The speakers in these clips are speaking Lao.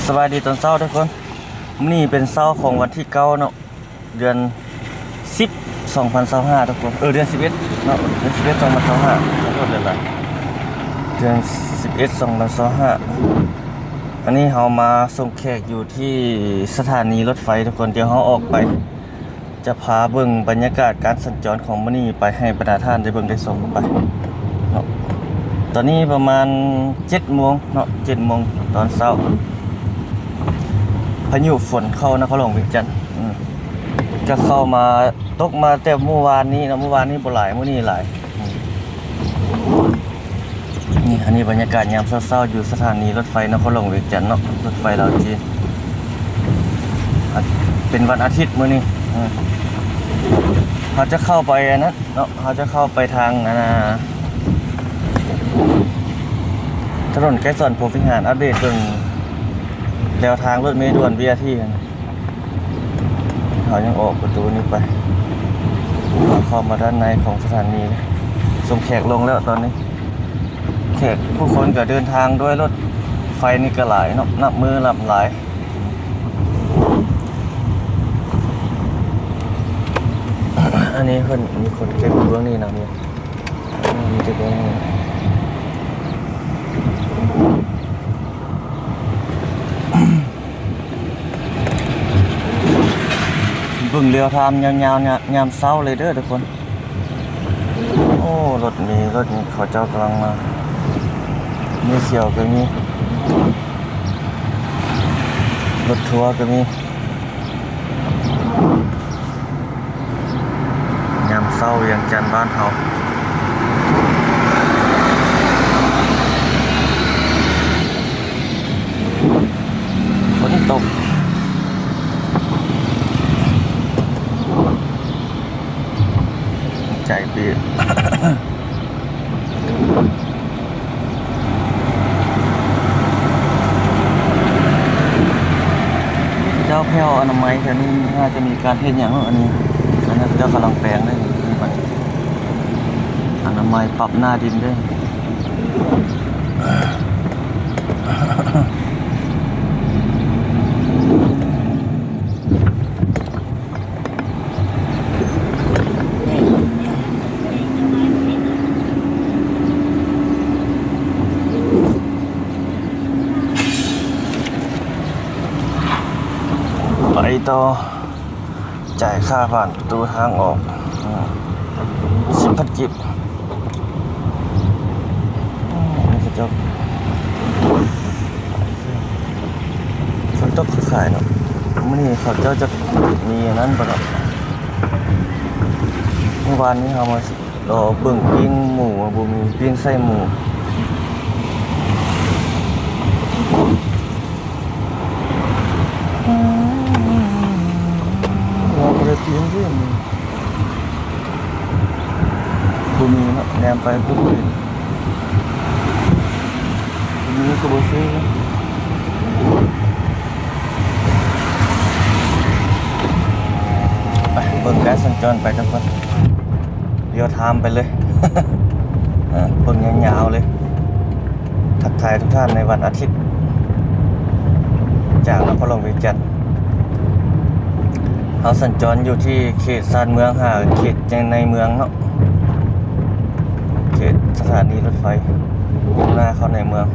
ສະບາຍດີຕອນເຊົ້າທຸກຄົນ. ມື້ນີ້ເປັນເຊົ້າຂອງວັນທີເກົ້າເນາະ ເດືອນສິບ ສອງພັນຊາວຫ້າທຸກຄົນ. ເອີ ເດືອນສິບເອັດເນາະ ເດືອນສິບເອັດ ສອງພັນຊາວຫ້າ ຂໍໂທດຫຼາຍໆ ເດືອນສິບເອັດ ສອງພັນຊາວຫ້າ. ອັນນີ້ເຮົາມາສົ່ງແຂກຢູ່ທີ່ສະຖານີລົດໄຟທຸກຄົນ. ດຽວເຮົາອອກໄປ ຈະພາເບິ່ງບັນຍາກາດການສັນຈອນຂອງມື້ນີ້ໄປໃຫ້ບັນດາທ່ານໄດ້ເບິ່ງໄດ້ຊົມໄປເນາະ. ຕອນນີ້ປະມານເຈັດໂມງເນາະ ເຈັດໂມງຕອນເຊົ້າ. ພາຍຸຝົນເຂົ້ານະຄອນຫຼວງວຽງຈັນ ອືມ ກະເຂົ້າມາ ຕົກມາແຕ່ມື້ວານນີ້ເນາະ ມື້ວານນີ້ບໍ່ຫຼາຍ ມື້ນີ້ຫຼາຍ. ນີ້ ອັນນີ້ບັນຍາກາດຍາມເຊົ້າໆ ຢູ່ສະຖານີລົດໄຟນະຄອນຫຼວງວຽງຈັນເນາະ ລົດໄຟລາວຈີນ. ອາ ເປັນວັນອາທິດມື້ນີ້ ອືມ ເຮົາຈະເຂົ້າໄປອັນນັ້ນເນາະ ເຮົາຈະເຂົ້າໄປທາງ ອັນນ່າ ຖະໜົນໄກສອນພົມວິຫານ ອັບເດດເບິ່ງແນວທາງລົດເມດ່ວນ ວີໄອພີ ຫັ້ນ. ເຮົາຍັງອອກປະຕູນີ້ໄປ ເຂົ້າມາດ້ານໃນຂອງສະຖານີ. ສົ່ງແຂກລົງແລ້ວຕອນນີ້ ແຂກຜູ້ຄົນກໍເດີນທາງດ້ວຍລົດໄຟນີ້ກໍຫຼາຍເນາະ ນັບມື້ນັບຫຼາຍ. ອັນນີ້ເພິ່ນມີຄົນເກັບຢູ່ເບື້ອງນີ້ນຳຢູ່ ມີແຕ່ເບື້ອງນີ້. ເບິ່ງລຽວທາມຍາວໆ ຍາມເຊົ້າເລີຍເດີທຸກຄົນ. ໂອ້ ລົດເມ ລົດນີ້ເຂົາເຈົ້າກຳລັງມາ ມີຂຽວກໍມີ ລົດທົວກໍມີ. ຍາມເຊົ້າວຽງຈັນບ້ານເຮົາ ຝົນຕົກ ໃຈປີບ. ເຈົ້າແຖວອະນາໄມແຖວນີ້ ອາດຈະມີການເຮັດຫຍັງເນາະ ອັນນີ້ ອັນນັ້ນເຂົາເຈົ້າກຳລັງແປງເດ້ ອະນາໄມປັບໜ້າດິນເດ້. ໄປຕໍ່ ຈ່າຍຄ່າຜ່ານປະຕູທາງອອກ ອືມ ສິບພັນກີບ. ອືມ ເຂົາເຈົ້າ ຝົນຕົກຄືຂາຍເນາະ ມື້ນີ້ເຂົາເຈົ້າຈະມີອັນນັ້ນບໍ່ເນາະ. ມື້ວານນີ້ເຮົາມາລໍເບິ່ງປີ້ງໝູ ບໍ່ມີປີ້ງໄສ້ໝູ. ອືມ ເຮົາບໍ່ໄດ້ປີ້ງເດ້ ບໍ່ມີເນາະ ແນມໄປກໍບໍ່ເຫັນ ບໍ່ມີກໍບໍ່ຊື້. ໄປເບິ່ງການສັນຈອນໄປທຸກຄົນ ລຽວທາມໄປເລີຍ ເອີ ເບິ່ງຍາວໆເລີຍ. ທັກທາຍທຸກທ່ານໃນວັນອາທິດ ຈາກນະຄອນຫຼວງວຽງຈັນ. ເຮົາສັນຈອນຢູ່ທີ່ເຂດຊານເມືອງ ຫາເຂດໃນເມືອງເນາະ ເຂດສະຖານີລົດໄຟ ມຸ່ງໜ້າເຂົ້າໃນເມືອງ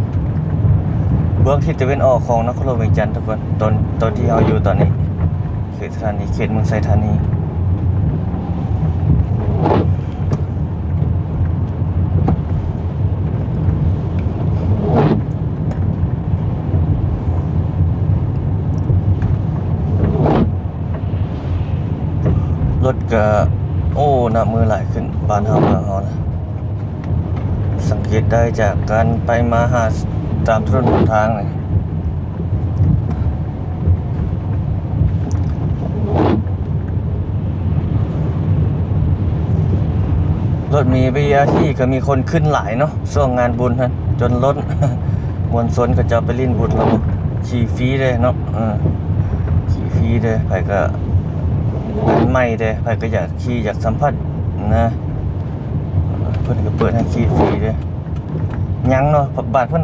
ເບື້ອງທິດຕາເວັນອອກຂອງນະຄອນຫຼວງວຽງຈັນທຸກຄົນ. ຕອນ ຕອນທີ່ເຮົາຢູ່ຕອນນີ້ ເຂດສະຖານີ ເຂດເມືອງໄຊທານີ. ລົດກະ ໂອ້ ນັບມື້ຫຼາຍຂຶ້ນ ບ້ານເຮົາເມືອງເຮົານະ ສັງເກດໄດ້ຈາກການໄປມາຫາຕາມຖະໜົນຫົນທາງນີ້. ລົດເມ ບີອາທີ ກໍມີຄົນຂຶ້ນຫຼາຍເນາະ ຊ່ວງງານບຸນຫັ້ນ ຈົນລົ້ນ ມວນຊົນເຂົາເຈົ້າໄປຫຼິ້ນບຸນ ແລ້ວກໍຂີ່ຟຣີເດ້ເນາະ ເອີ ຂີ່ຟຣີເດ້ ໃຜກໍ ອັນໃໝ່ເດ້ ໃຜກໍຢາກຂີ່ ຢາກສຳຜັດນະ ເພິ່ນກໍເປີດໃຫ້ຂີ່ຟຣີເດ້. ຍັງເນາະ ບາດເພິ່ນ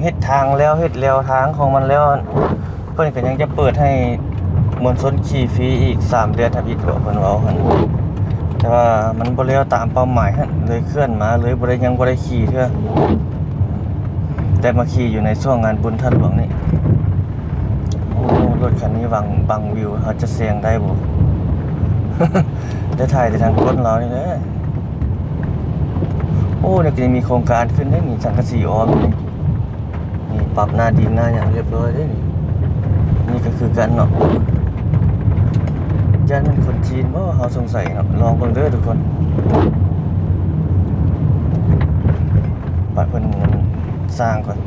ເຮັດທາງແລ້ວ ເຮັດແລວທາງຂອງມັນແລ້ວ ເພິ່ນກໍຍັງຈະເປີດໃຫ້ມວນຊົນຂີ່ຟຣີອີກສາມເດືອນທຳອິດເນາະ ເພິ່ນເວົ້າຫັ້ນ. ແຕ່ວ່າມັນບໍ່ແລ້ວຕາມເປົ້າໝາຍຫັ້ນ ເລີຍເຄື່ອນມາ ເລີຍບໍ່ໄດ້ ຍັງບໍ່ໄດ້ຂີ່ເທື່ອ ແຕ່ມາຂີ່ຢູ່ໃນຊ່ວງງານບຸນທາດຫຼວງນີ້. ໂອ້ ລົດຄັນນີ້ບັງ ບັງວິວ ເຮົາຈະແຊງໄດ້ບໍ່? ໄດ້ຖ່າຍແຕ່ທາງກົ້ນລາວນີ້ແຫຼະ. ໂອ້ ນີ້ກໍຍັງມີໂຄງການຂຶ້ນເດ້ນີ້ ສັງກະສີອ້ອມນີ້ ນີ້ປັບໜ້າດິນໜ້າຫຍັງຮຽບຮ້ອຍເດ້ນີ້. ນີ້ກໍຄືກັນເນາະ ຢ້ານແມ່ນຄົນຈີນບໍ່ ເຮົາສົງໄສເນາະ. ລອງເບິ່ງເດີທຸກຄົນ ບັດເພິ່ນສ້າງກ່ອນ.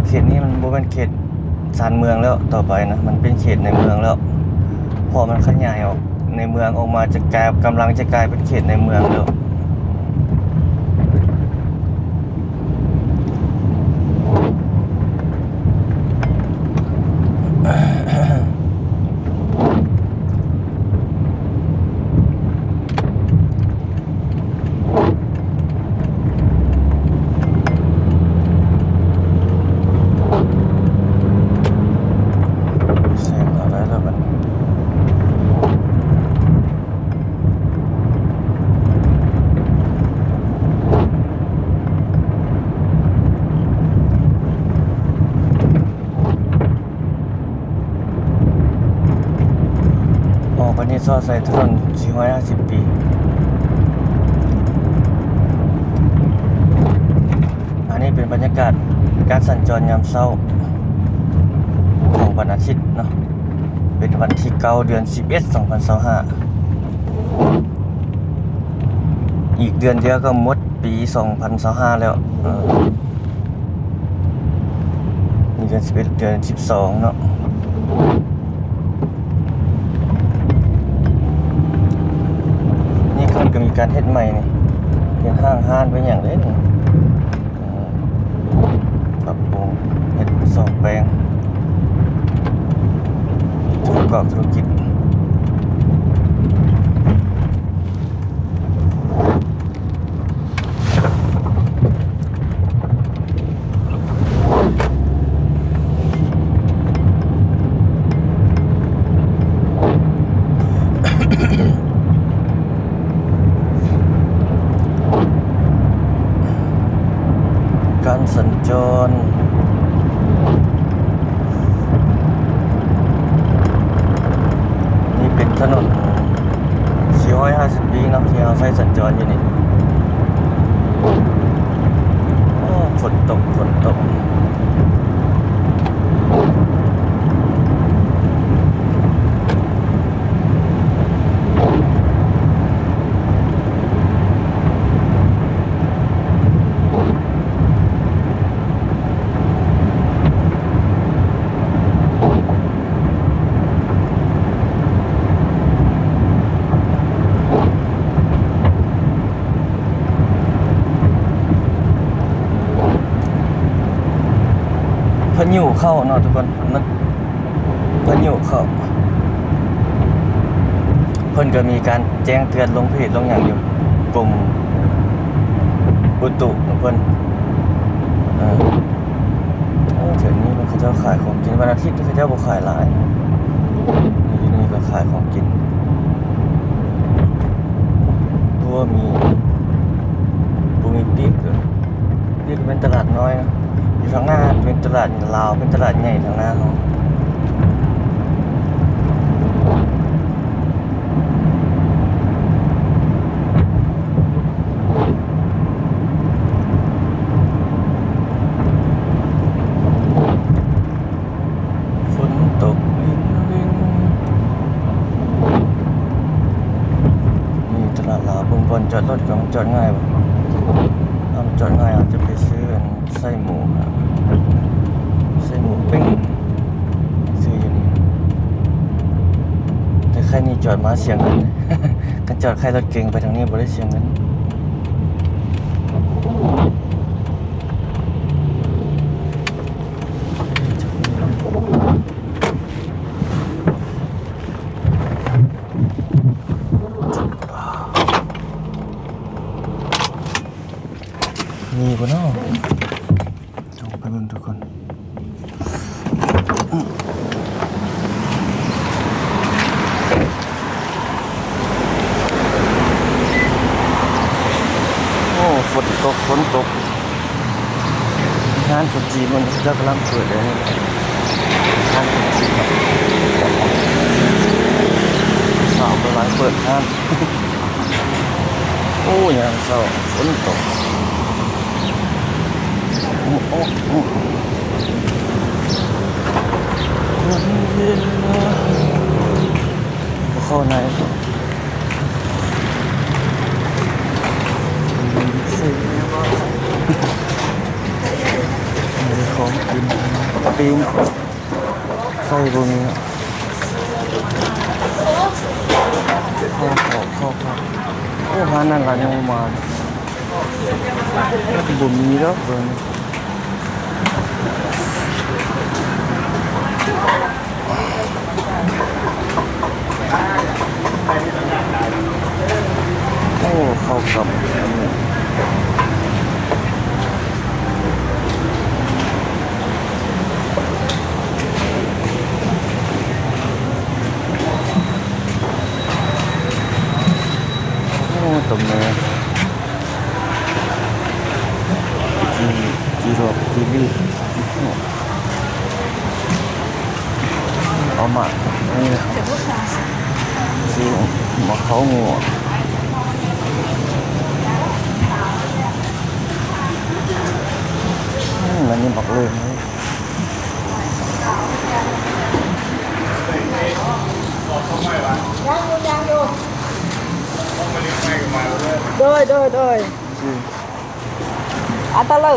ເຂດນີ້ມັນບໍ່ແມ່ນເຂດຊານເມືອງແລ້ວ ຕໍ່ໄປນະ ມັນເປັນເຂດໃນເມືອງແລ້ວ ເພາະມັນຂະຫຍາຍອອກໃນເມືອງອອກມາ ຈະກາຍ ກຳລັງຈະກາຍເປັນເຂດໃນເມືອງແລ້ວ. ແຊງເອົາໄດ້ແລ້ວບັດນີ້. ອໍ ບັດນີ້ຊອດໃສ່ຖະໜົນສີ່ຮ້ອຍຫ້າສິບປີ. ອັນນີ້ເປັນບັນຍາກາດການສັນຈອນຍາມເຊົ້າຂອງວັນອາທິດເນາະ ເປັນວັນທີເກົ້າ ເດືອນສິບເອັດ ສອງພັນຊາວຫ້າ. ອີກເດືອນດຽວກໍໝົດປີສອງພັນຊາວຫ້າແລ້ວ. ເອີ ນີ້ເດືອນສິບເອັດ ເດືອນສິບສອງເນາະ. ນີ້ເພິ່ນກໍມີການເຮັດໃໝ່ນີ້ ເປັນຫ້າງຮ້ານເປັນຫຍັງເດ້ນີ້. ເອີ ປັບປຸງ ເຮັດສ້ອມແປງ ປະກອບທຸລະກິດ. ການສັນຈອນ ນີ້ເປັນຖະໜົນສີ່ຮ້ອຍຫ້າສິບປີເນາະ ທີ່ເຮົາໃຊ້ສັນຈອນຢູ່ນີ້. ໂອ້ ຝົນຕົກ ຝົນຕົກ. ພາຍຸເຂົ້າເນາະທຸກຄົນ ມັນ ພາຍຸເຂົ້າ ເພິ່ນກໍມີການແຈ້ງເຕືອນລົງເພຈລົງຫຍັງຢູ່ ກົມອຸຕຸຂອງເພິ່ນ. ເອີ ໂອ້ ແຖວນີ້ເຂົາເຈົ້າຂາຍຂອງກິນ ວັນອາທິດນີ້ເຂົາເຈົ້າບໍ່ຂາຍຫຼາຍ. ຢູ່ນີ້ກໍຂາຍຂອງກິນ ບໍ່ມີ ບໍ່ມີປີກເລີຍ. ນີ້ກໍເປັນຕະຫຼາດນ້ອຍເນາະ ຢູ່ທາງໜ້າເປັນຕະຫຼາດລາວ ເປັນຕະຫຼາດໃຫຍ່ທາງໜ້າເຮົາ. ຝົນຕົກລິນລິນ. ນີ້ຕະຫຼາດລາວ ເບິ່ງບ່ອນຈອດລົດກ່ອນ ມັນຈອດງ່າຍບໍ່? ຖ້າມັນຈອດງ່າຍ ເຮົາຈະໄປຊື້ອັນໄສ້ໝູ ໄສ້ໝູປີ້ງ ຊື້ຢູ່ນີ້. ແຕ່ໄຄນີ້ຈອດມາເສຍເງິນ ຄັນຈອດໄຄລົດເກັງໄປທາງນີ້ບໍ່ໄດ້ເສຍເງິນ. ມີບໍ່ເນາະ? ຝົນຕົກ ຮ້ານຄົນຈີນມັນຈະກຳລັງເປີດເດ້ ຮ້ານຄົນຈີນເນາະ ສາວກໍຫຼາຍເປີດຮ້ານ. ໂອ້ ຍາມເຊົ້າຝົນຕົກ ໂອ້ ໂອ້ ໂອ້ ບໍ່ເຂົ້າໃນ ຂອງກິນ ຕີນ ໃສ່ບໍ່ມີ ເຂົ້າ ເຂົ້າ ເຂົ້າ ເຂົ້າ ໂອ້ ຮ້ານນັ້ນລະຍັງບໍ່ມາ ບໍ່ມີດອກເບິ່ງ ໂອ້ ເຂົ້າກັບ ໂອ້ ຕົວແມ່ ຈີ ຈີຣອບ ຈີລີດ ເອົາມາ ນີ້ນະ ຊື້ໝາກເຂົ້າງົວ ອືມ ອັນນີ້ບັກເລີງ ໂດຍ ໂດຍ ໂດຍ ອືມ ອັນຕະເລີ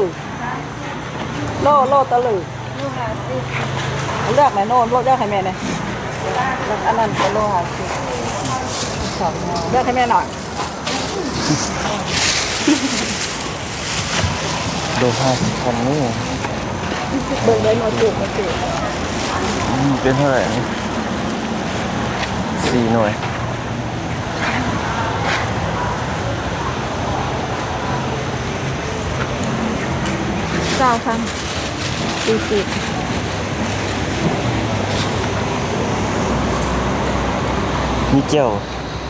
ໂລ ໂລຕະເລີ ໂລຫ້າສິບ ເລືອກແມ່ໂນ ເລືອກໃຫ້ແມ່ແດ່ ອັນນັ້ນກໍໂລຫ້າສິບ ເລືອກໃຫ້ແມ່ໜ້ອຍ. ໂລຫ້າສິບພັນນີ້ ເບິ່ງໄດ້ໜ່ວຍປູກ ໜ່ວຍປູກ ອືມ ເປັນເທົ່າໃດນີ້ ສີ່ໜ່ວຍ ຊາວພັນ ສີ່ສິບ ມີແຈ່ວ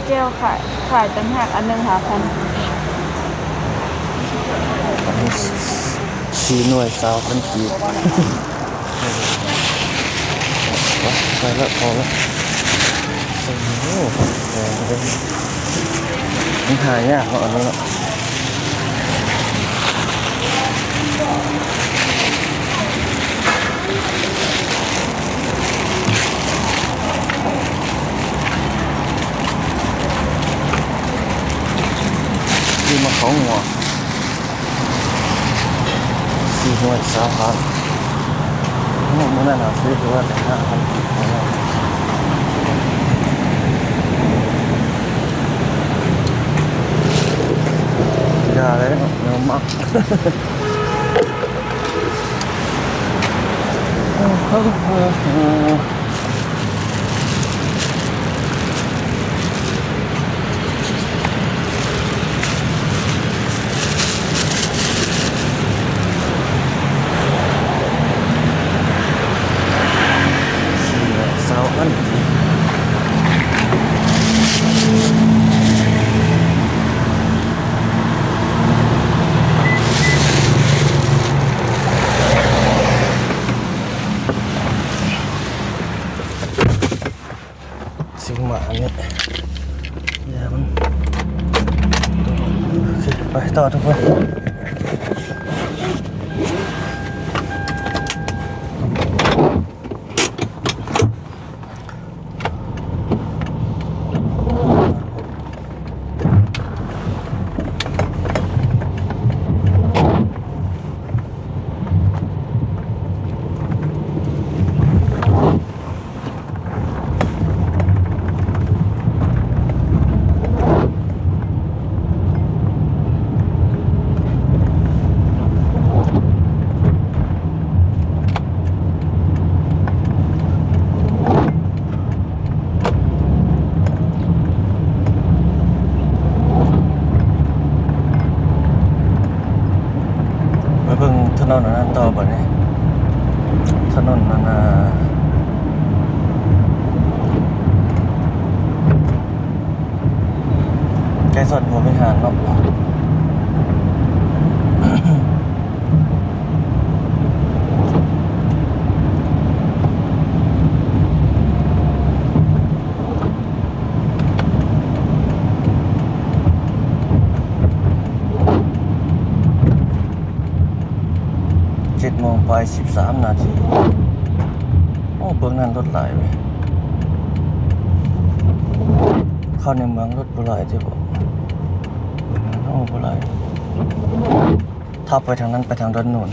ແຈ່ວຂາຍ ຂາຍຕ່າງຫາກ ອັນໜຶ່ງຫ້າພັນ ອັນນີ້ສີ່ໜ່ວຍຊາວພັນກີບ ໄປລະ ພໍລະ ໂອ້ໂຫ ແພງເດ້ ມັນຫາຍາກເນາະ ອັນນີ້ເນາະ. ນີ້ມາເຂົ້າຫົວ ສີ່ໜ່ວຍຊາວພັນ ມື້ນັ້ນເຮົາຊື້ຕົວແຕ່ຫ້າພັນກີບ ຢ່າເລີຍເນາະ ແນວໝັກ. ຊິມາອັນນີ້ ຢ່າມັນ ໂອເຄ ໄປຕໍ່ທຸກຄົນ. ໄປເບິ່ງຖະໜົນອັນນັ້ນຕໍ່ບັດນີ້ ຖະໜົນອັນ ໃກ້ສວນພົມວິຫານເນາະ. ເຈັດໂມງປາຍສິບສາມນາທີ. ໂອ້ ເບິ່ງນັ້ນລົດຫຼາຍເວີຍ. ເຂົ້າໃນເມືອງລົດບໍ່ຫຼາຍຕິບໍ? ໂອ້ ບໍ່ຫຼາຍ. ຖ້າໄປທາງນັ້ນ ໄປທາງດອນໂນນ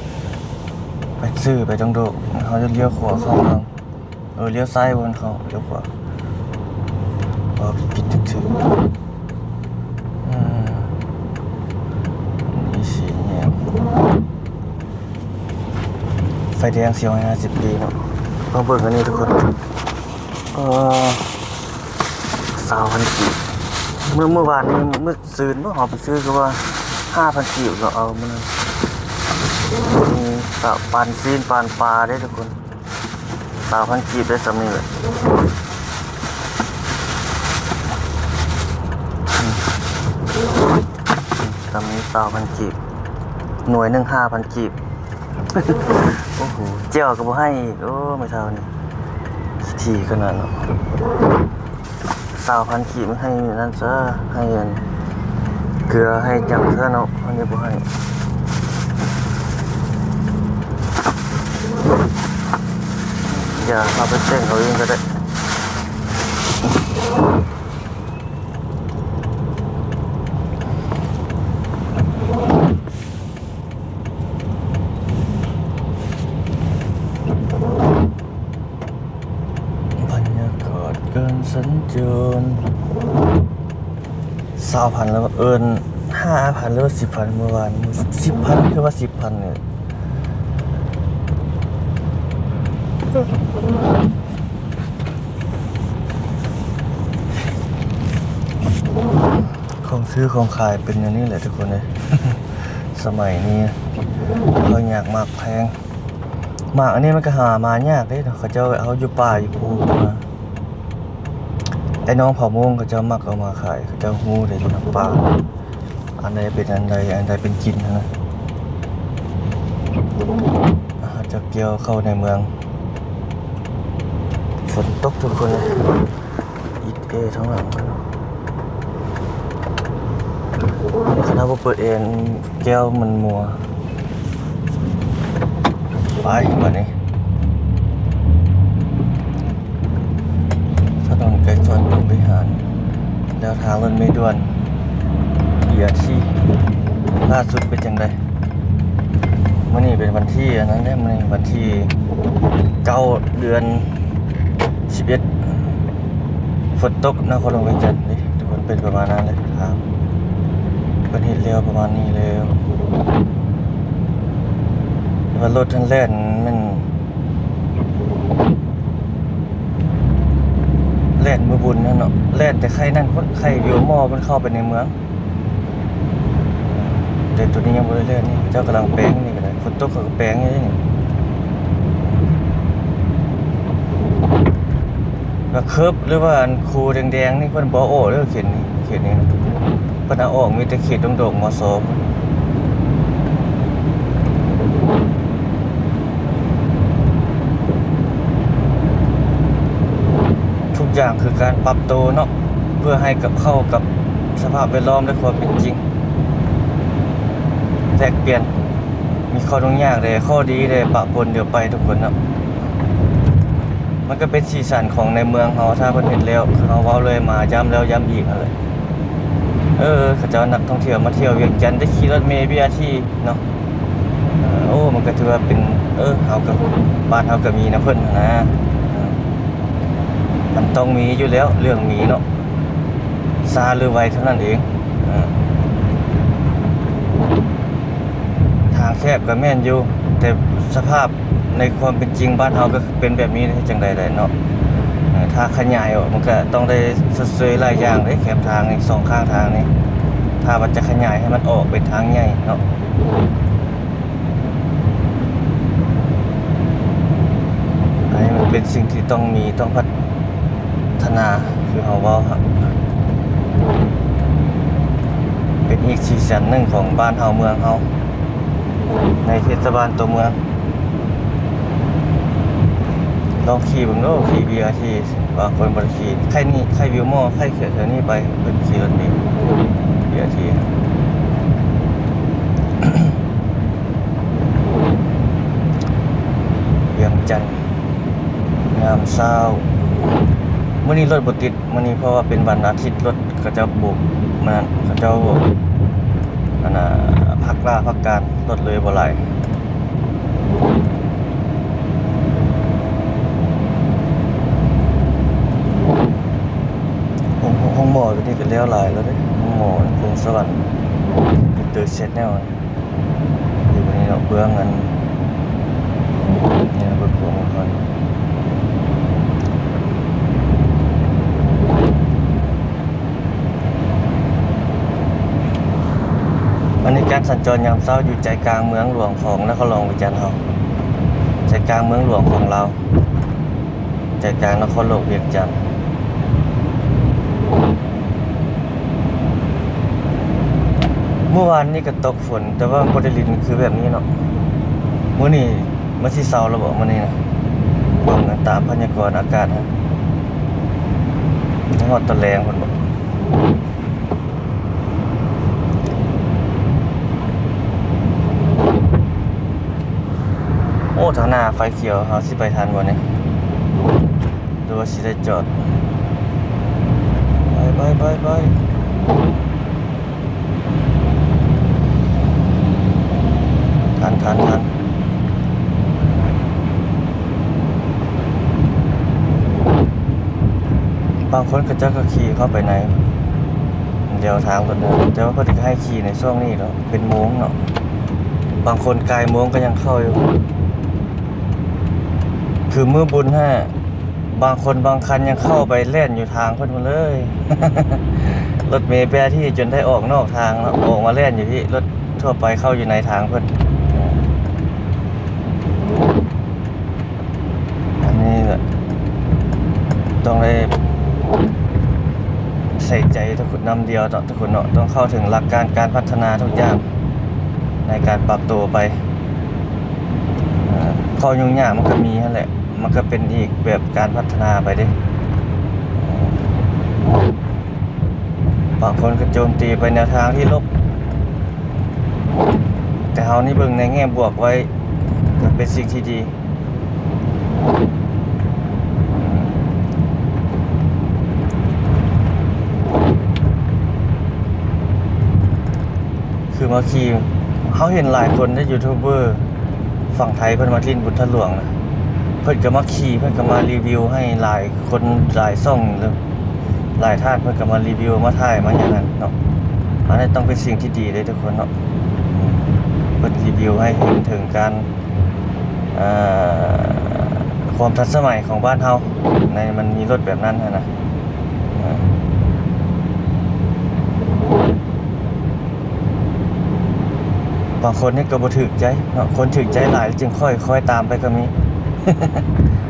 ໄປຊື່ ໄປດອງໂດກ ເຮົາຈະລ້ຽວຂວາເຂົ້າເມືອງ. ເອີ ລ້ຽວຊ້າຍບໍ່ແມ່ນເຂົ້າ ລ້ຽວຂວາ. ເອີ ຜິດຖືກໆ. ເອີ ນີ້ສີ່ແຍກ ໄຟແດງສີ່ຮ້ອຍຫ້າສິບປີເນາະ. ມາເບິ່ງອັນນີ້ທຸກຄົນ. ເອີ ຊາວພັນກີບ. ມື້ ມື້ວານນີ້ ມື້ຊືນບໍ່ ເຮົາໄປຊື້ຄືວ່າຫ້າພັນກີບ ເຂົາເອົາມື້ນັ້ນ. ມີປານຊີ້ນປານປາເດ້ທຸກຄົນ. ຊາວພັນກີບໄດ້ສ່ຳນີ້ແຫຼະ. ສ່ຳນີ້ຊາວພັນກີບ. ໜ່ວຍໜຶ່ງຫ້າພັນກີບ. ໂອ້ໂຫ ແຈ່ວກໍບໍ່ໃຫ້ອີກ. ໂອ້ ແມ່ເຖົ້ານີ້ຂີ້ຖີ່ຂະໜາດເນາະ. ຊາວພັນກີບໃຫ້ນັ້ນຊະ ໃຫ້ອັນເກືອໃຫ້ຫຍັງຊະເນາະ. ອັນນີ້ບໍ່ໃຫ້. ຢ່າ ເອົາໄປແຕ່ງເອົາເອງກໍໄດ້. ບັນຍາກາດການສັນຈອນ. ຊາວພັນແລ້ວ ເອີ້ນ ຫ້າພັນ ຫຼືວ່າ ສິບພັນ ມື້ວານ ສິບພັນ ຄືວ່າ ສິບພັນ ນີ້. ຂອງຊື້ຂອງຂາຍເປັນແນວນີ້ແຫຼະທຸກຄົນເອີຍ. ສະໄໝນີ້ເຂົາຍາກມາກແພງ. ໝາກອັນນີ້ມັນກໍຫາມາຍາກເດ້ເນາະ. ເຂົາເຈົ້າເອົາຢູ່ປ່າຢູ່ພູພຸ້ນນະ. ໄອ້ນ້ອງເຜົ່າມົ້ງເຂົາເຈົ້າມັກເອົາມາຂາຍ. ເຂົາເຈົ້າຮູ້ເດ້ຢູ່ນຳປ່າ ອັນໃດເປັນອັນໃດ ອັນໃດເປັນກິ່ນຫັ້ນນະ. ເຮົາຈະກ່ຽວເຂົ້າໃນເມືອງ. ຝົນຕົກທຸກຄົນເອີຍ. ອີດເອທາງຫຼັງເພິ່ນ. ນີ້ຂະໜາດບໍ່ເປີດແອ ແກ້ວມັນມົວ. ໄປບາດນີ້ ຖະໜົນໄກສອນພົມວິຫານ ແລ້ວທາງລົດເມດ່ວນ ບີອາທີ ລ່າສຸດເປັນຈັ່ງໃດ? ມື້ນີ້ເປັນວັນທີອັນນັ້ນເດ້ ມື້ນີ້ວັນທີເກົ້າ ເດືອນສິບເອັດ. ຝົນຕົກນະຄອນຫຼວງວຽງຈັນເດ້ ທຸກຄົນ ເປັນປະມານນັ້ນແຫຼະ. ທາງເພິ່ນເຮັດແລ້ວປະມານນີ້ແລ້ວ ແຕ່ວ່າລົດຫັ້ນແລ່ນແມ່ນ ແລ່ນບໍ່ບຸນຫັ້ນເນາະ ແລ່ນແຕ່ໄຄນັ້ນພຸ້ນ ໄຄຢູ່ໝໍ້ມັນເຂົ້າໄປໃນເມືອງ. ແຕ່ໂຕນີ້ຍັງບໍ່ໄດ້ແລ່ນນີ້ ເຂົາເຈົ້າກຳລັງແປງນີ້ກໍໄດ້ ຝົນຕົກເຂົາກໍແປງຢູ່ນີ້. ແລ້ວເຄີບ ຫຼືວ່າອັນຄູແດງໆນີ້ເພິ່ນບໍ່ເອົາອອກເດີ ເຂດນີ້ ເຂດນີ້ນະ ເພິ່ນເອົາອອກມີແຕ່ເຂດດົງໂດກ ມຊ. ທຸກຢ່າງຄືການປັບໂຕເນາະ ເພື່ອໃຫ້ກັບເຂົ້າກັບສະພາບແວດລ້ອມ ແລະ ຄວາມເປັນຈິງ ແລກປ່ຽນ ມີຂໍ້ຫຍຸ້ງຍາກແດ່ ຂໍ້ດີແດ່ ປະປົນດຽວໄປທຸກຄົນເນາະ. ມັນກໍເປັນສີສັນຂອງໃນເມືອງເຮົາ ຖ້າເພິ່ນເຮັດແລ້ວ ຄືເຮົາເວົ້າເລື້ອຍມາ ຢ້ຳແລ້ວຢ້ຳອີກຫັ້ນແຫຼະ. ເອີ ເຂົາເຈົ້ານັກທ່ອງທ່ຽວມາທ່ຽວວຽງຈັນ ໄດ້ຂີ່ລົດເມ ບີອາທີ ເນາະ. ໂອ້ ມັນກໍຖືວ່າເປັນ ເອີ ເຮົາກໍ ບ້ານເຮົາກໍມີນຳເພິ່ນຫັ້ນນະ ມັນຕ້ອງມີຢູ່ແລ້ວ ເລື່ອງມີເນາະ ຊ້າຫຼືໄວເທົ່ານັ້ນເອງ. ທາງແຄບກໍແມ່ນຢູ່ ແຕ່ສະພາບໃນຄວາມເປັນຈິງບ້ານເຮົາກໍເປັນແບບນີ້ ເຮັດຈັ່ງໃດໄດ້ເນາະ. ເອີ ຖ້າຂະຫຍາຍອອກ ມັນກໍຕ້ອງໄດ້ຊົດເຊີຍຫຼາຍຢ່າງເດ້ ແຄມທາງນີ້ ສອງຂ້າງທາງນີ້ ຖ້າວ່າຈະຂະຫຍາຍໃຫ້ມັນອອກເປັນທາງໃຫຍ່ເນາະ. ອັນນີ້ມັນເປັນສິ່ງທີ່ຕ້ອງມີ ຕ້ອງພັດທະນາ ຄືເຮົາເວົ້າຫັ້ນ ເປັນອີກສີສັນໜຶ່ງຂອງບ້ານເຮົາເມືອງເຮົາ. ໃນເທດສະບານຕົວເມືອງ. ລອງຂີ່ເບິ່ງເດີ ຂີ່ ບີອາທີ ບາງຄົນບໍ່ໄດ້ຂີ່. ໄຄນີ້ ໄຄວິວມໍ ໄຄແຖວນີ້ໄປ ເພິ່ນຂີ່ລົດເມ ບີອາທີ ວຽງຈັນ ຍາມເຊົ້າ. ມື້ນີ້ລົດບໍ່ຕິດ ມື້ນີ້ ເພາະວ່າເປັນວັນອາທິດ ລົດເຂົາເຈົ້າໂບກ ມາ ເຂົາເຈົ້າ ອັນນ່າ ພັກລາພັກການ ລົດເລີຍບໍ່ຫຼາຍ. ໂຮງ ໂຮງໝໍຕົວນີ້ກໍແລ້ວຫຼາຍແລ້ວເດ້ ໂຮງໝໍພົງສະຫວັນ ເປັນເຕີເຊັດແນວ ຢູ່ນີ້ເນາະ ເບື້ອງອັນນີ້ເນາະ ເບິ່ງຂອງມັນເຮົາຢູ່. ອັນນີ້ການສັນຈອນຍາມເຊົ້າຢູ່ໃຈກາງເມືອງຫຼວງຂອງນະຄອນຫຼວງວຽງຈັນເຮົາ ໃຈກາງເມືອງຫຼວງຂອງລາວ. ໃຈກາງນະຄອນຫຼວງວຽງຈັນ. ເມື່ອວານນີ້ກໍຕົກຝົນ ແຕ່ວ່າບໍ່ໄດ້ລິນຄືແບບນີ້ເນາະ. ມື້ນີ້ມັນຊິເຊົາແລ້ວບໍ ມື້ນີ້ນະ? ເບິ່ງຕາມພະຍາກອນອາກາດ ຮອດຕອນແລງພຸ້ນບໍ? ໂອ້ ທາງໜ້າໄຟຂຽວ ເຮົາຊິໄປທັນບໍ່ນີ້ ຫຼືວ່າຊິໄດ້ຈອດ? ໄປ ໄປ ໄປ ໄປ ທັນ ທັນ ທັນ. ບາງຄົນເຂົາເຈົ້າກໍຂີ່ເຂົ້າໄປໃນ ດຽວທາງເພິ່ນ ແຕ່ວ່າເພິ່ນກໍໃຫ້ຂີ່ໃນຊ່ວງນີ້ເນາະ ເປັນໂມງເນາະ. ບາງຄົນກາຍໂມງກໍຍັງເຂົ້າຢູ່ ຄືມື້ບຸນຫັ້ນ ບາງຄົນບາງຄັນຍັງເຂົ້າໄປແລ່ນຢູ່ທາງເພິ່ນພຸ້ນເລີຍ. ລົດເມແປທີ່ຈົນໄດ້ອອກນອກທາງເນາະ ອອກມາແລ່ນຢູ່ພີ້ ລົດທົ່ວໄປເຂົ້າຢູ່ໃນທາງເພິ່ນ. ອັນນີ້ແຫຼະ ຕ້ອງໄດ້ໃສ່ໃຈທຸກຄົນນຳດຽວເນາະ ທຸກຄົນເນາະ ຕ້ອງເຂົ້າເຖິງຫຼັກການການພັດທະນາທຸກຢ່າງ ໃນການປັບໂຕໄປ. ເອີ ຂໍ້ຫຍຸ້ງຍາກມັນກໍມີຫັ້ນແຫຼະ ມັນກໍເປັນອີກແບບການພັດທະນາໄປເດ້. ບາງຄົນກໍໂຈມຕີໄປແນວທາງທີ່ລົບ ແຕ່ເຮົານີ້ເບິ່ງໃນແງ່ບວກໄວ້ ກໍເປັນສິ່ງທີ່ດີ. ຄືມາຂີ່ ເຮົາເຫັນຫຼາຍຄົນເດ້ ຢູທູບເບີຝັ່ງໄທ ເພິ່ນມາຫຼິ້ນບຸນທາດຫຼວງນະ ເພິ່ນກໍມາຂີ່ ເພິ່ນກໍມາຣີວິວໃຫ້ຫຼາຍຄົນ ຫຼາຍຊ່ອງເລີຍ ຫຼາຍທ່ານ ເພິ່ນກໍມາຣີວິວ ມາຖ່າຍ ມາຫຍັງຫັ້ນເນາະ. ອັນນັ້ນຕ້ອງເປັນສິ່ງທີ່ດີເດ້ທຸກຄົນເນາະ ເພິ່ນຣີວິວໃຫ້ເຫັນເຖິງການ ເອີ ຄວາມທັນສະໄໝຂອງບ້ານເຮົາ ໃນມັນມີລົດແບບນັ້ນຫັ້ນນະ. ເອີ ບາງຄົນນີ້ກໍບໍ່ຖືກໃຈເນາະ ຄົນຖືກໃຈຫຼາຍຈຶ່ງຄ່ອຍ ຄ່ອຍຕາມໄປກໍມີ.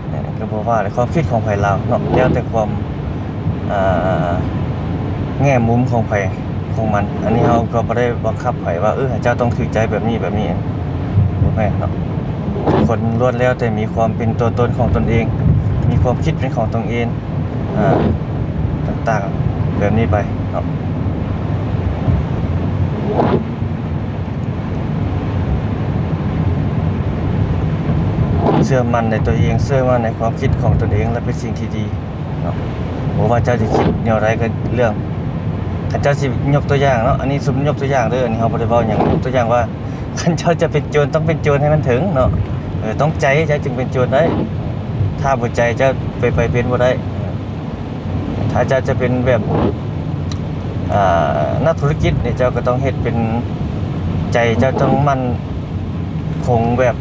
ເອີ ກໍບໍ່ວ່າແຫຼະ ຄວາມຄິດຂອງໃຜລາວເນາະ ແລ້ວແຕ່ຄວາມ ເອີ ແງ່ມຸມຂອງໃຜຂອງມັນ. ອັນນີ້ເຮົາກໍບໍ່ໄດ້ບັງຄັບໃຜວ່າ ເອີ ໃຫ້ເຈົ້າຕ້ອງຖືກໃຈແບບນີ້ແບບນີ້ ບໍ່ແມ່ນເນາະ. ທຸກຄົນລ້ວນແລ້ວແຕ່ມີຄວາມເປັນຕົວຕົນຂອງຕົນເອງ ມີຄວາມຄິດເປັນຂອງຕົນເອງ ອາ ຕ່າງໆແບບນີ້ໄປເນາະ. ເຊື່ອໝັ້ນໃນຕົວເອງ ເຊື່ອໝັ້ນໃນຄວາມຄິດຂອງຕົນເອງ ແລະ ເປັນສິ່ງທີ່ດີເນາະ. ບໍ່ວ່າເຈົ້າຈະຄິດແນວໃດກໍເລື່ອງ ຄັນເຈົ້າຊິຍົກຕົວຢ່າງເນາະ ອັນນີ້ສົມມຸດຍົກຕົວຢ່າງເດີ ອັນນີ້ເຮົາບໍ່ໄດ້ເວົ້າຫຍັງ ຍົກຕົວຢ່າງວ່າ ຄັນເຈົ້າຈະເປັນໂຈນ ຕ້ອງເປັນໂຈນໃຫ້ມັນເຖິງເນາະ. ເອີ ຕ້ອງໃຈ ເຈົ້າຈຶ່ງເປັນໂຈນໄດ້. ຖ້າບໍ່ໃຈ ເຈົ້າໄປ ໄປເປັນບໍ່ໄດ້. ຖ້າເຈົ້າຈະເປັນແບບ ອ່າ ນັກທຸລະກິດນີ້ ເຈົ້າກໍຕ້ອງເຮັດເປັນ ໃຈເຈົ້າຕ້ອງໝັ້ນຄົງແບບ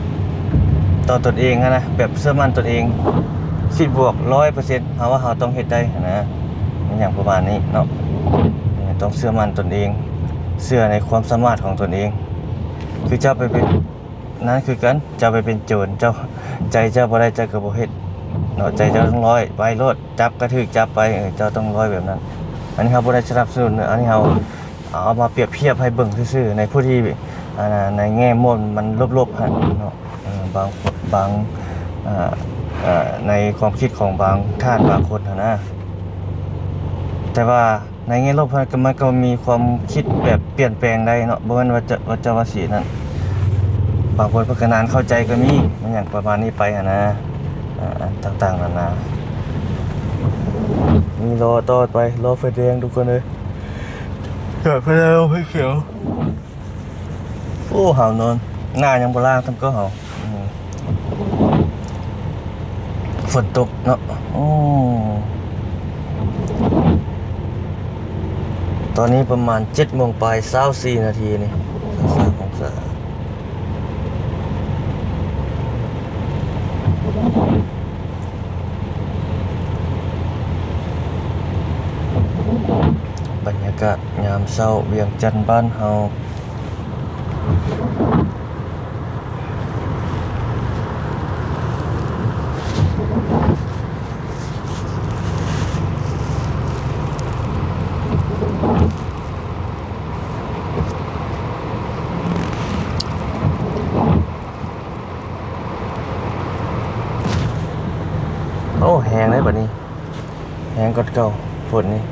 ຕໍ່ຕົນເອງຫັ້ນນະ ແບບເຊື່ອໝັ້ນຕົນເອງ ຄິດບວກຮ້ອຍເປີເຊັນ ເຮົາວ່າເຮົາຕ້ອງເຮັດໄດ້ຫັ້ນນະ ອີຫຍັງປະມານນີ້ເນາະ. ຕ້ອງເຊື່ອໝັ້ນຕົນເອງ ເຊື່ອໃນຄວາມສາມາດຂອງຕົນເອງ. ຄືເຈົ້າໄປເປັນ ນັ້ນຄືກັນ ເຈົ້າໄປເປັນໂຈນ ເຈົ້າ ໃຈເຈົ້າບໍ່ໄດ້ ເຈົ້າກໍບໍ່ເຮັດເນາະ. ໃຈເຈົ້າຕ້ອງຮ້ອຍ ໄປໂລດ ຈັບກໍຖືກຈັບໄປ ເອີ ເຈົ້າຕ້ອງຮ້ອຍແບບນັ້ນ. ອັນນີ້ເຮົາບໍ່ໄດ້ສະໜັບສະໜູນເນາະ ອັນນີ້ເຮົາເອົາມາປຽບທຽບໃຫ້ເບິ່ງຊື່ໆ ໃນຜູ້ທີ່ ອັນນ່າ ໃນແງ່ມຸມມັນລົບໆຫັ້ນເນາະ ເອີ ບາງ ບາງ ເອີ ເອີ ໃນຄວາມຄິດຂອງບາງທ່ານບາງຄົນຫັ້ນນະ. ແຕ່ວ່າໃນແງ່ລົບຫັ້ນກໍ ມັນກໍມີຄວາມຄິດແບບປ່ຽນແປງໄດ້ເນາະ ບໍ່ແມ່ນວ່າຈະ ວ່າຈະວ່າຊິນັ້ນ ບາງຄົນເພິ່ນກໍນານເຂົ້າໃຈກໍມີ ມັນຫຍັງປະມານນີ້ໄປຫັ້ນນະ. ອ່າ ຕ່າງໆນານາ ນີ້ລໍຕໍ່ໄປ ລໍໄຟແດງທຸກຄົນເອີຍ ເກີດໄຟແດງ ໄຟຂຽວ. ໂອ້ ຫາວນອນ ໜ້າຍັງບໍ່ລ້າງຊ້ຳເກົ່າເຮົາ. ອືມ ຝົນຕົກເນາະ. ໂອ້ ຕອນນີ້ປະມານເຈັດໂມງປາຍ ຊາວສີ່ນາທີນີ້ ຊາວສາມອົງສາ. ບັນຍາກາດຍາມເຊົ້າວຽງຈັນບ້ານເຮົາ. ໂອ້ ແຮງເດ້ບັດນີ້ ແຮງກວ່າເກົ່າຝົນນີ້.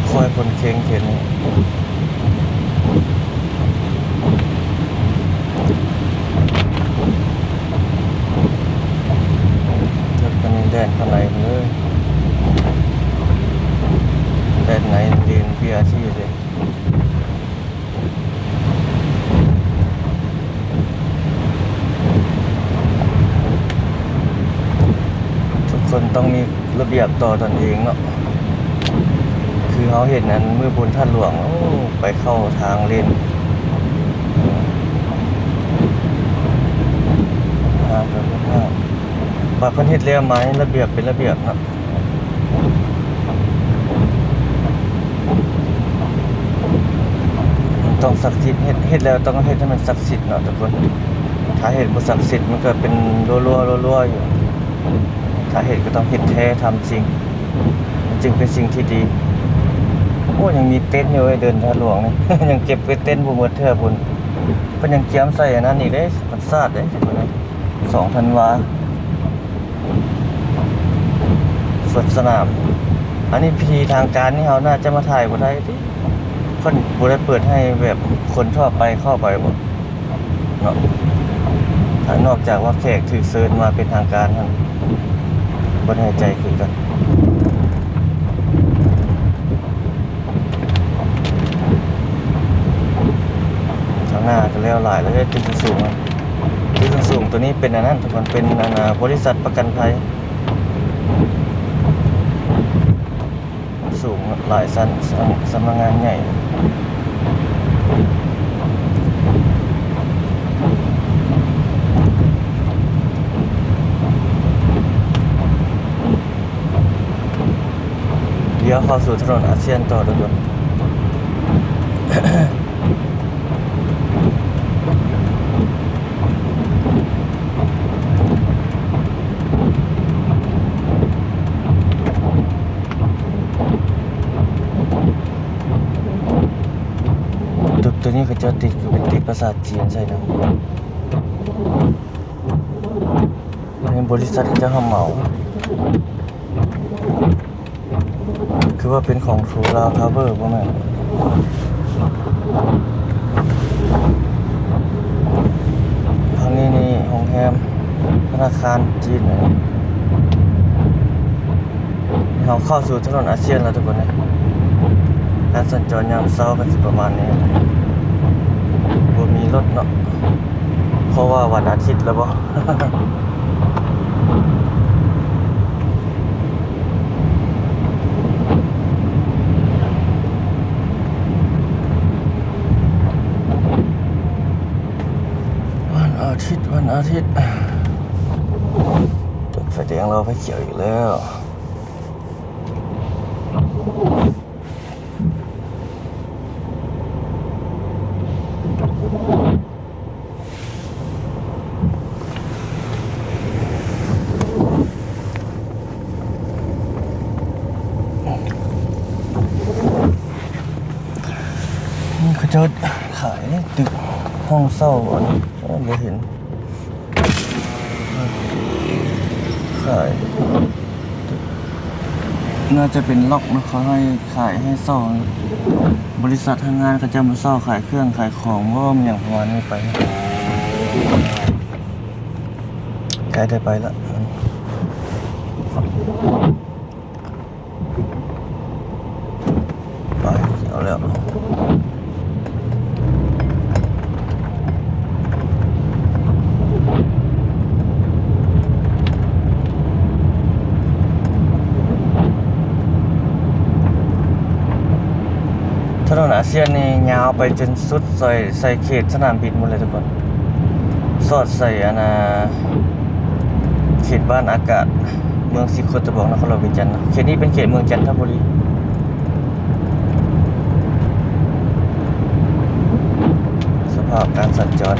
ຄວາຍຄົນເຄັ່ງເຂັນນີ້ ລົດຄັນນີ້ແລ່ນປານໃດເດີ ແລ່ນໃນເລນເບຍຊີເດ້. ທຸກຄົນຕ້ອງມີລະບຽບຕໍ່ຕົນເອງເນາະ ຄືເຮົາເຫັນອັນມື້ບຸນທາດຫຼວງ ໂອ້ ໄປເຂົ້າທາງເລນ ບາດເພິ່ນເຮັດແລ້ວມາໃຫ້ລະບຽບເປັນລະບຽບເນາະ. ມັນຕ້ອງສັກສິດ ເຮັດ ເຮັດແລ້ວຕ້ອງເຮັດໃຫ້ມັນສັກສິດເນາະທຸກຄົນ. ຖ້າເຮັດບໍ່ສັກສິດມັນກໍເປັນຮົ່ວໆ ຮົ່ວໆຢູ່. ຖ້າເຮັດກໍຕ້ອງເຮັດແທ້ທຳຈິງ ມັນຈຶ່ງເປັນສິ່ງທີ່ດີ. ໂອ້ ຍັງມີເຕັນຢູ່ເວີຍ ເດີ່ນທາດຫຼວງນີ້ ຍັງເກັບໄວ້ເຕັນບໍ່ໝົດເທື່ອພຸ້ນ. ເພິ່ນຍັງກຽມໃສ່ອັນນັ້ນອີກເດ້ ປະສາດເດ້ ສອງທັນວາ. ສວນສະໜາມ ອັນນີ້ພິທີທາງການນີ້ເຮົາໜ້າຈະມາຖ່າຍບໍ່ໄດ້ຕິ ເພິ່ນບໍ່ໄດ້ເປີດໃຫ້ແບບຄົນທົ່ວໄປເຂົ້າໄປບໍ່ເນາະ ຖ້ານອກຈາກວ່າແຂກຖືກເຊີນມາເປັນທາງການຫັ້ນ ບໍ່ແນ່ໃຈຄືກັນ. ທາງໜ້າກໍແລ້ວຫຼາຍແລ້ວເດ້ ຕຶກສູງໆ ຕຶກສູງໆ ຕົວນີ້ເປັນອັນນັ້ນ ມັນເປັນອັນ ອ່າ ບໍລິສັດປະກັນໄພ ສູງຫຼາຍຊັ້ນ ສຳ ສຳນັກງານໃຫຍ່. ລ້ຽວເຂົ້າສູ່ຖະໜົນອາຊຽນຕໍ່ທຸກຄົນ. ຕຶກຕົວນີ້ເຂົາເຈົ້າຕິດ ຄືເປັນຕິດພາສາຈີນໃສ່ນຳ. ອັນນີ້ບໍລິສັດເຂົາເຈົ້າຮັບເໝົາ ຄືວ່າເປັນຂອງ True Lao Tower ບໍ່ແມ່ນ. ທາງນີ້ນີ້ໂຮງແຮມ ທະນາຄານຈີນ. ເຮົາເຂົ້າສູ່ຖະໜົນອາຊຽນແລ້ວທຸກຄົນເອີຍ. ການສັນຈອນຍາມເຊົ້າກໍຊິປະມານນີ້ ບໍ່ມີລົດເນາະ ເພາະວ່າວັນອາທິດແລ້ວບໍ. ໂ ອາທິດ ວັນອາທິດ ຕິດໄຟແດງ ລໍໄຟຂຽວອີກແລ້ວ. ນີ້ເຂົາເຈົ້າຂາຍຕຶກຫ້ອງເຊົ່າ ອັນນີ້ ໂອ້ ບໍ່ເຫັນ ຂາຍ ໜ້າຈະເປັນລັອກເນາະ ເຂົາໃຫ້ຂາຍໃຫ້ເຊົ່າ ບໍລິສັດແຮງງານເຂົາເຈົ້າມາເຊົ່າຂາຍເຄື່ອງຂາຍຂອງ ບໍ່ມີຫຍັງປະມານນີ້ໄປ ໃກ້ໄດ້ໄປລະ ໄປ ເອົາແລ້ວ. ຖະໜົນອາຊຽນນີ້ຍາວໄປຈົນສຸດໃສ່ ໃສ່ເຂດສະໜາມບິນໝົດເລີຍທຸກຄົນ ສອດໃສ່ອັນນ່າ ເຂດບ້ານອາກາດ ເມືອງສີໂຄດຕະບອງ ນະຄອນຫຼວງວຽງຈັນເນາະ. ເຂດນີ້ເປັນເຂດເມືອງຈັນທະບູລີ. ສະພາບການສັນຈອນ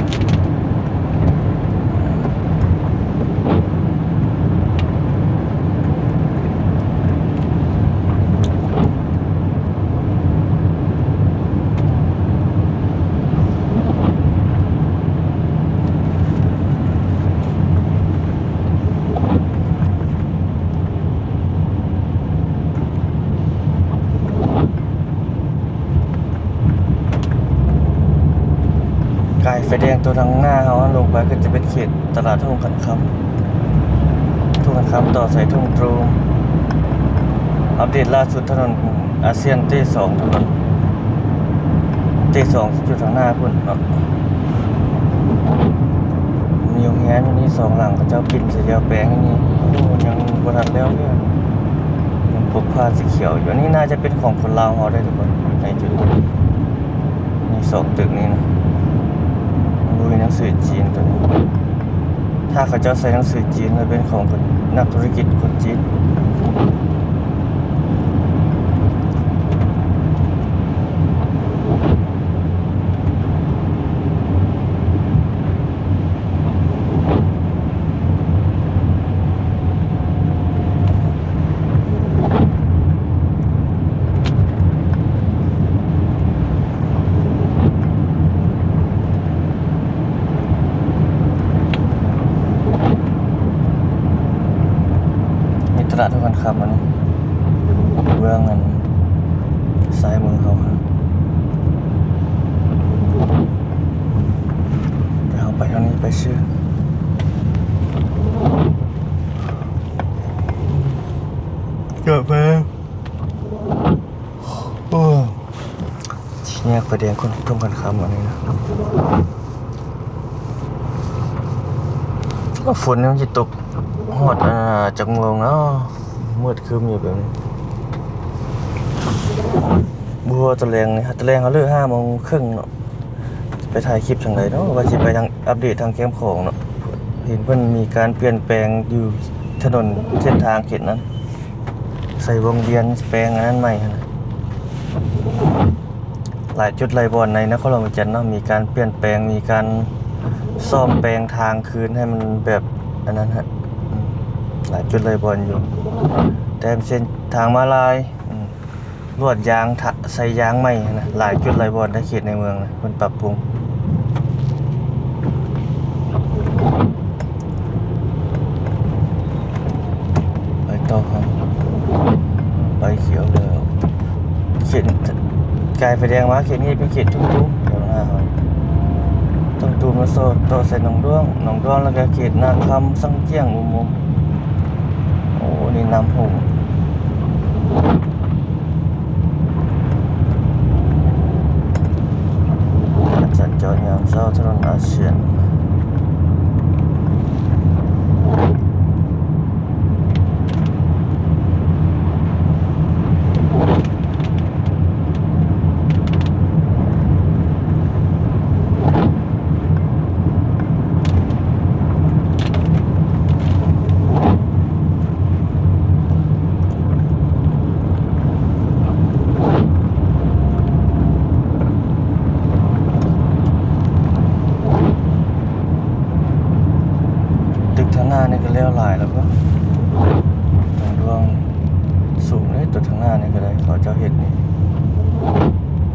ກາຍໄຟແດງຕົວທາງໜ້າເຮົາລົງໄປ ກໍຈະເປັນເຂດຕະຫຼາດທົ່ງຂັນຄຳ ທົ່ງຂັນຄຳຕໍ່ໃສ່ທົ່ງໂຕຣມ. ອັບເດດລ່າສຸດ ຖະໜົນອາຊຽນເຕສອງ ທຸກຄົນ ເຕສອງຢູ່ທາງໜ້າພຸ້ນເນາະ. ມີໂຮງແຮມຢູ່ນີ້ສອງຫຼັງ ເຂົາເຈົ້າປິ່ນສະເຢວແປງຢູ່ນີ້. ໂອ້ ຍັງບໍ່ທັນແລ້ວເທື່ອ ຍັງປົກຜ້າສີຂຽວຢູ່. ອັນນີ້ໜ້າຈະເປັນຂອງຄົນລາວເຮົາໄດ໋ທຸກຄົນ ໃນຈຸດນີ້ ມີສອງຕຶກນີ້ນະ ບໍ່ມີໜັງສືຈີນຕົວນີ້. ຖ້າເຂົາເຈົ້າໃສ່ໜັງສືຈີນ ແລ້ວເປັນຂອງຄົນ ນັກທຸລະກິດຄົນຈີນ. ມີຕະຫຼາດທຸກວັນຄ່ຳອັນນີ້ ເບື້ອງອັນຊ້າຍມືເຮົາ. ດຽວເຮົາໄປທາງນີ້ໄປຊື່ ເກືອບແລ້ວ. ໂອ້ ສີ່ແຍກໄຟແດງຄົນທົ່ງກັນຂ້າມອັນນີ້ນະ. ໂອ້ ຝົນຍັງຊິຕົກຮອດ ອ່າ ຈັກໂມງເນາະ ມືດຄຶ້ມຢູ່ແບບນີ້. ບໍ່ຮູ້ວ່າຕອນແລງນີ້ ຕອນແລງເຮົາເລີກຫ້າໂມງເຄິ່ງເນາະ. ໄປຖ່າຍຄລິບທາງໃດເນາະ ວ່າຊິໄປທາງ ອັບເດດທາງແຄມຂອງເນາະ. ເຫັນເພິ່ນມີການປ່ຽນແປງຢູ່ຖະໜົນເສັ້ນທາງເຂດນັ້ນ ໃສ່ວົງວຽນແປງອັນນັ້ນໃໝ່ຫັ້ນນະ. ຫຼາຍຈຸດຫຼາຍບ່ອນໃນນະຄອນຫຼວງວຽງຈັນເນາະ ມີການປ່ຽນແປງ ມີການສ້ອມແປງທາງຄືນໃຫ້ມັນແບບອັນນັ້ນຮະ. ອືມ ຫຼາຍຈຸດຫຼາຍບ່ອນຢູ່ ແຕ້ມເສັ້ນທາງມ້າລາຍ ອືມ ລວດຢາງ ທະ ໃສ່ຢາງໃໝ່ຫັ້ນນະ ຫຼາຍຈຸດຫຼາຍບ່ອນໃນເຂດໃນເມືອງນະ ເພິ່ນປັບປຸງ. ໄປຕໍ່ເຮົາ ໄຟຂຽວແລ້ວ ເຂດ ກາຍໄຟແດງມາ ເຂດນີ້ເປັນເຂດທົ່ງຕູມ ແຖວໜ້າເຮົາ ທົ່ງຕູມ ແລ້ວຕໍ່ໃສ່ໜອງດ້ວງ ໜອງດ້ວງ ແລ້ວກະເຂດນາຄຳ ສັງຈຽງ ອຸໂມງ. ໂອ້ ນີ້ນ້ຳໂຂງ. ການສັນຈອນຍາມເຊົ້າຖະໜົນອາຊຽນ. ໜ້ານີ້ກໍແລ້ວຫຼາຍແລ້ວບໍ່? ດວງໆ ສູງເດ້ ຕົວທາງໜ້ານີ້ກໍໄດ້ ເຂົາເຈົ້າເຮັດນີ້.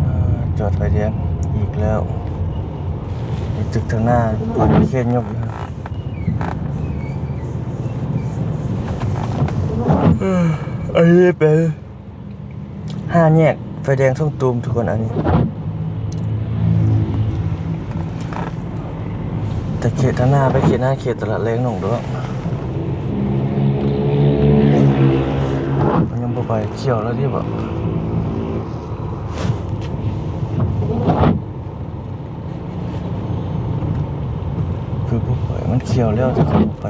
ເອີ ຈອດໄຟແດງອີກແລ້ວ. ຕຶກທາງໜ້າ ເຂົາເຂດຍົກຢູ່. ເອີ ອັນນີ້ເປັນ ຫ້າແຍກໄຟແດງທົ່ງຕູມທຸກຄົນ. ອັນນີ້ ແຕ່ເຂດທາງໜ້າໄປເຂດນັ້ນ ເຂດຕະຫຼາດແລງໜອງດອກ ມັນຍັງບໍ່ໄປ. ຂຽວແລ້ວຕິບໍ? ຄືບໍ່ໄປ ມັນຂຽວແລ້ວ ແຕ່ເຂົາບໍ່ໄປ.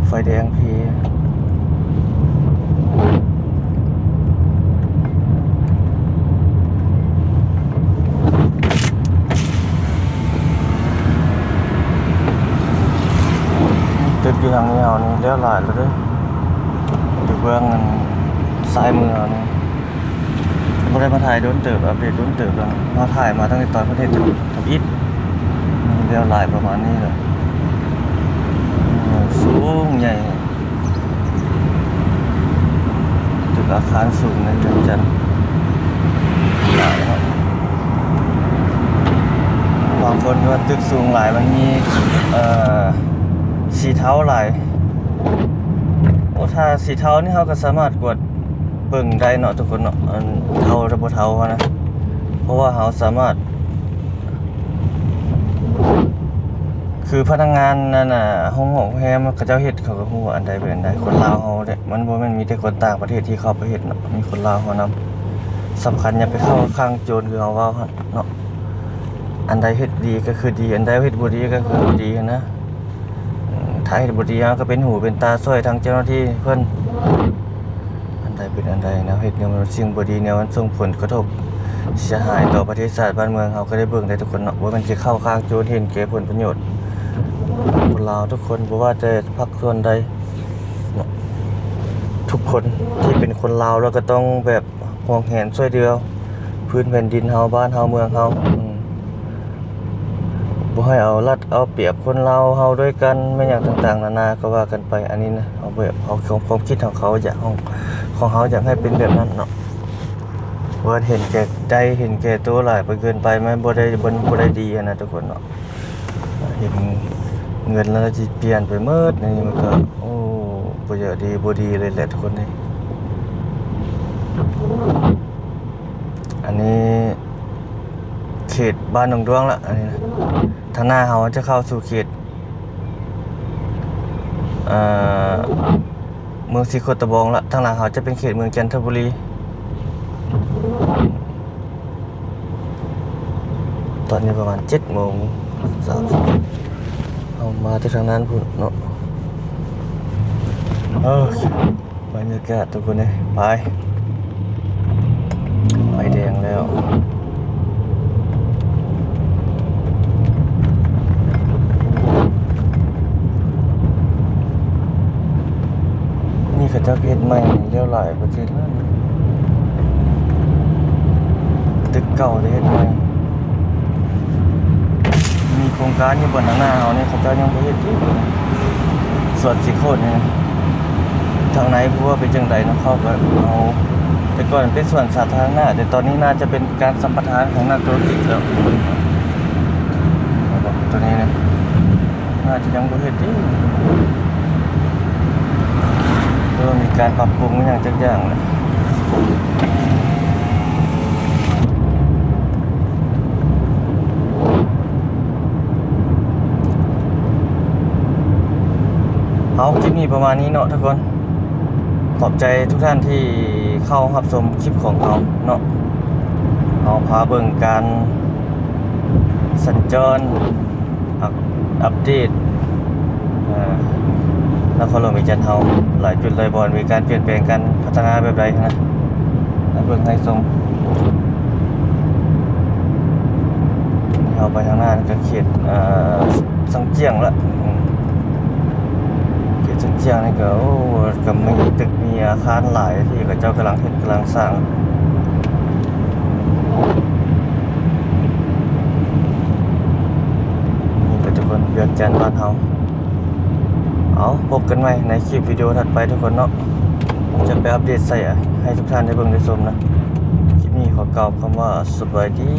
ໄຟແດງພີ ຕຶກຢູ່ທາງນີ້ເຮົານີ້ແລ້ວຫຼາຍແລ້ວເດ້ ຢູ່ເບື້ອງອັນຊ້າຍມືເຮົານີ້. ບໍ່ໄດ້ມາຖ່າຍດົນເຕີບ ອັບເດດດົນເຕີບແລ້ວ. ເຮົາຖ່າຍມາຕັ້ງແຕ່ຕອນເພິ່ນເຮັດທຳອິດ ແລ້ວຫຼາຍປະມານນີ້ແຫຼະ. ເອີ ສູງໃຫຍ່ ຕຶກອາຄານສູງໃນວຽງຈັນຫຼາຍເນາະ. ບາງຄົນວ່າຕຶກສູງຫຼາຍ ມັນມີ ເອີ ສີເທົາຫຼາຍ. ໂອ້ ຖ້າສີເທົານີ້ ເຮົາກໍສາມາດກວດເບິ່ງໄດ້ເນາະທຸກຄົນເນາະ ອັນເທົາຫຼືບໍ່ເທົາຫັ້ນນະ ເພາະວ່າເຮົາສາມາດ ຄືພະນັກງານນັ້ນນະ ໂຮງແຮມເຂົາເຈົ້າເຮັດ ເຂົາກໍຮູ້ວ່າອັນໃດເປັນອັນໃດ. ຄົນລາວເຮົາເດ້ ມັນບໍ່ແມ່ນມີແຕ່ຄົນຕ່າງປະເທດທີ່ເຂົ້າໄປເຮັດເນາະ ມີຄົນລາວເຮົານຳ. ສຳຄັນຢ່າໄປເຂົ້າຂ້າງໂຈນ ຄືເຮົາເວົ້າຫັ້ນເນາະ ອັນໃດເຮັດດີກໍຄືດີ ອັນໃດເຮັດບໍ່ດີກໍຄືບໍ່ດີຫັ້ນນະ. ເອີ ຖ້າເຮັດບໍ່ດີ ເຮົາກໍເປັນຫູເປັນຕາຊ່ວຍທາງເຈົ້າໜ້າທີ່ເພິ່ນ. ອັນໃດເປັນອັນໃດ ແນວເຮັດແນວມັນສິ່ງບໍ່ດີ ແນວມັນສົ່ງຜົນກະທົບເສຍຫາຍຕໍ່ປະເທດຊາດບ້ານເມືອງ ເຮົາກໍໄດ້ເບິ່ງໄດ້ທຸກຄົນເນາະ. ບໍ່ແມ່ນຊິເຂົ້າຂ້າງໂຈນ ເຫັນແກ່ຜົນປະໂຫຍດ. ຄົນລາວທຸກຄົນ ບໍ່ວ່າແຕ່ພາກສ່ວນໃດເນາະ ທຸກຄົນທີ່ເປັນຄົນລາວ ແລ້ວກໍຕ້ອງແບບ ຫວງແຫນຊ່ວຍເຫຼືອພື້ນແຜ່ນດິນເຮົາ ບ້ານເຮົາ ເມືອງເຮົາ ອືມ ບໍ່ໃຫ້ເອົາລັດເອົາປຽບຄົນລາວເຮົາດ້ວຍກັນ ແມ່ນຫຍັງຕ່າງໆນານາກໍວ່າກັນໄປ. ອັນນີ້ນະ ເຮົາແບບ ເຮົາ ຄວາມ ຄວາມຄິດຂອງເຂົາ ຢາກ ຂອງ ຂອງເຮົາຢາກໃຫ້ເປັນແບບນັ້ນເນາະ ບໍ່ເຫັນແກ່ໃຈ ເຫັນແກ່ໂຕຫຼາຍໄປເກີນໄປ ມັນບໍ່ໄດ້ ມັນບໍ່ໄດ້ດີຫັ້ນນະທຸກຄົນເນາະ. ເຫັນເງິນແລ້ວຊິປ່ຽນໄປໝົດ ອັນນີ້ມັນກໍ ໂອ້ ບໍ່ຢາກດີ ບໍ່ດີເລີຍແຫຼະທຸກຄົນເອີຍ. ອັນນີ້ເຂດບ້ານດົງດ້ວງລະ ອັນນີ້ນະ ທາງໜ້າເຮົາຈະເຂົ້າສູ່ເຂດ ເອີ ເມືອງສີໂຄດຕະບອງລະ ທາງຫຼັງເຮົາຈະເປັນເຂດເມືອງຈັນທະບູລີ. ຕອນນີ້ປະມານເຈັດໂມງສາມສິບ ເຮົາມາແຕ່ທາງນັ້ນພຸ້ນເນາະ. ເອີ ບັນຍາກາດທຸກຄົນເອີຍ ໄປ ໄຟແດງແລ້ວ. ນີ້ເຂົາເຈົ້າເຮັດໃໝ່ແລ້ວຫຼາຍເປີເຊັນແລ້ວນີ້ ຕຶກເກົ່າໄດ້ເຮັດໃໝ່. ມີໂຄງການຢູ່ບ່ອນທາງໜ້າເຮົານີ້ ເຂົາເຈົ້າຍັງບໍ່ເຮັດຢູ່ ສວນສີໂຄດນີ້ ທາງໃນບໍ່ຮູ້ວ່າເປັນຈັ່ງໃດເນາະ. ເຂົາກໍເອົາ ແຕ່ກ່ອນເປັນສວນສາທາລະນະ ແຕ່ຕອນນີ້ໜ້າຈະເປັນການສຳປະທານຂອງນັກທຸລະກິດແລ້ວ. ຕົວນີ້ນະ ໜ້າຈະຍັງບໍ່ເຮັດຕິ ຫຼືວ່າມີການປັບປຸງອີ່ຫຍັງຈັກຢ່າງແຫຼະ. ເອົາ ຄລິບນີ້ປະມານນີ້ເນາະທຸກຄົນ. ຂອບໃຈທຸກທ່ານທີ່ເຂົ້າຮັບຊົມຄລິບຂອງເຮົາເນາະ. ເຮົາພາເບິ່ງການສັນຈອນ ອັບ ອັບເດດ ເອີ ນະຄອນຫຼວງວຽງຈັນເຮົາ ຫຼາຍຈຸດຫຼາຍບ່ອນ ມີການປ່ຽນແປງ ການພັດທະນາແບບໃດຫັ້ນນະ ໃຫ້ເບິ່ງໃຫ້ຊົມ. ເຮົາໄປທາງໜ້າກໍເຂດ ເອີ ຊຽງຂວາງລະ ເຂ ເຊຍງນີ້ກໍ ໂອ້ ກໍມີຕຶກມີອາຄານຫຼາຍທີ່ເຂົາເຈົ້າກຳລັງເຮັດກຳລັງສ້າງ. ນີ້ກໍທຸກຄົນ ວຽງຈັນບ້ານເຮົາ. ເອົາ ພົບກັນໃໝ່ໃນຄລິບວິດີໂອຖັດໄປທຸກຄົນເນາະ ຈະໄປອັບເດດໃສ່ໃຫ້ທຸກທ່ານໄດ້ເບິ່ງໄດ້ຊົມນະ. ຄລິບນີ້ຂໍກ່າວຄຳວ່າສະບາຍດີ.